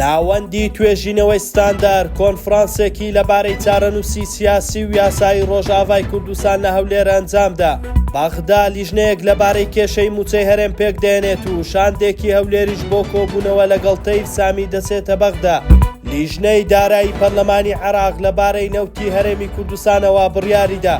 ناوەندی توێژینەوەی ستاندەر کۆنفرانسێکی لەبارەی چارەنووسی سیاسی و یاسایی ڕۆژاڤای کوردستان لە هەولێر ئەنجامدا. بەغدا لیژنەیەک لەبارەی کێشەی مووچەی هەرێم پێکدەهێنێت و شاندێکی هەولێریش بۆ کۆبوونەوە لەگەڵ تەیف سامی دەچێتە بەغدا. لیژنەی دارایی پەرلەمانی عێراق لەبارەی نەوتی هەرێمی کوردستانەوە بڕیاریدا.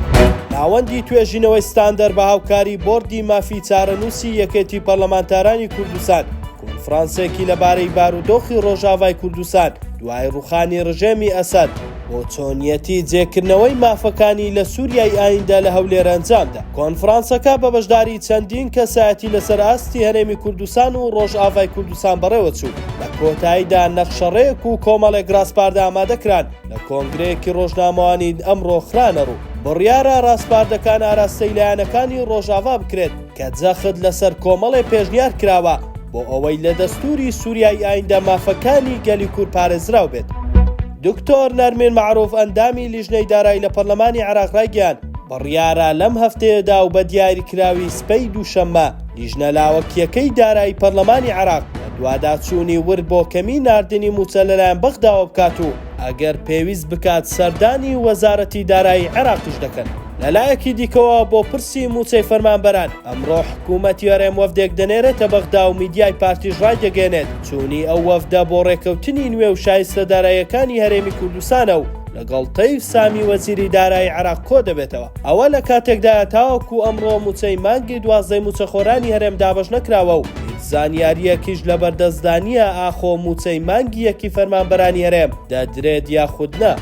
ناوەندی توێژینەوەی ستاندەر بە هاوکاری بۆردی مافی چارەنووسی یەکێتی پەرلەمانتارانی کوردستان کۆنفرانسێکی لەبارەی بارودۆخی ڕۆژاڤای کوردستان دوای ڕوخانی ڕژێمی ئەسەد بۆ چۆنیەتی جێکردنەوەی مافەکانی لە سوریای ئایندە لە هەولێر ئەنجامدا. کۆنفرانسەکە بە بەشداری چەندین کەسایەتی لەسەر ئاستی هەرێمی کوردستان و ڕۆژاڤای کوردستان بەڕێوەچوو. لە کۆتاییدا نەخشەڕێیەک و کۆمەڵێک ڕاسپاردە ئامادەکران لە کۆنگرەیەکی ڕۆژنامەوانی ئەمڕۆ خرانەڕوو. بڕیارە ڕاسپاردەکان ئاراستەی لایەنەکانی ڕۆژاڤا بکرێت کە جەخت لەسەر کۆمەڵێ پێشنیار کراوە بۆ ئەوەی لە دەستووری سووریای ئایندە مافەکانی گەلی کورد پارێزراو بێت. دکتۆر نەرمین مەعروف ئەندامی لیژنەی دارایی لە پەرلەمانی عێراق ڕایگەیاند، بڕیارە لەم هەفتەیەدا و بە دیاریکراوی سبەی دووشەممە لیژنە لاوەکییەکەی دارایی پەرلەمانی عێراق بەدواداچوونی ورد بۆ کەمی ناردنی مووچە لەلایەن بەغداوە بکات و ئەگەر پێویست بکات سەردانی وەزارەتی دارایی عێراقیش دەکەن. لەلایەکی دیکەوە بۆ پرسی مووچەی فەرمانبەران، ئەمڕۆ حکوومەتی هەرێم وەفدێک دەنێرێتە بەغدا و میدیای پارتیش ڕایدەگەیەنێت، چوونی ئەو وەفدە بۆ ڕێککەوتنی نوێ و شایستە داراییەکانی هەرێمی کوردستانە و لەگەڵ تەیف سامی وەزیری دارایی عێراق کۆدەبێتەوە. ئەوە لە کاتێکدایە تاوەکو ئەمڕۆ مووچەی مانگی دوازدەی مووچەخۆرانی هەرێم دابەش نەکراوە و هیچ زانیارییەکیش لەبەردەستدا نییە ئاخۆ مووچەی مانگی یەکی فەرمانبەرانی هەرێم دەدرێت یاخود نا.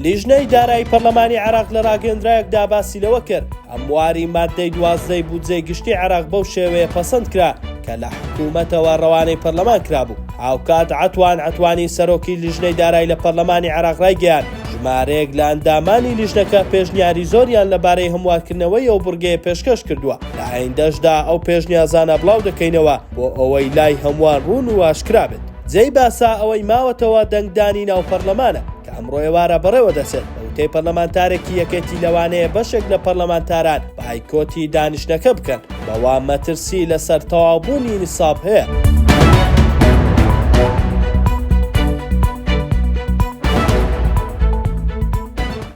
لیژنەی دارایی پەرلەمانی عێراق لە راگەیەندراوێکدا باسی لەوە کرد، هەمواری ماددەی دوازدەی بودجەی گشتی عێراق بەو شێوەیە پەسەند کرا کە لە حکوومەتەوە رەوانەی پەرلەمان کرابوو. هاوکات عەتوان عەتوانی سەرۆکی لیژنەی دارایی لە پەرلەمانی عێراق رایگەیاند، ژمارەیەک لە ئەندامانی لیژنەکە پێشنیاری زۆریان لەبارەی هەموارکردنەوەی ئەو بڕگەیە پێشکەش کردووە، لە ئایندەشدا ئەو پێشنیازانە بڵاو دەکەینەوە بۆ ئەوەی لای هەمووان ڕوون و ئاشکرا بێت. جێی باسە ئەوەی ماوەتەوە دەنگدانی ناو پەرلەمانە کە ئەمڕۆ ئێوارە بەڕێوە دەچێت، بە وتەی پەرلەمانتارێکی یەکێتی لەوانەیە بەشێک لە پەرلەمانتاران بایکۆتی دانیشتنەکە بکەن، بەوە مەترسی لەسەر تەواوبوونی نیساب هەیە.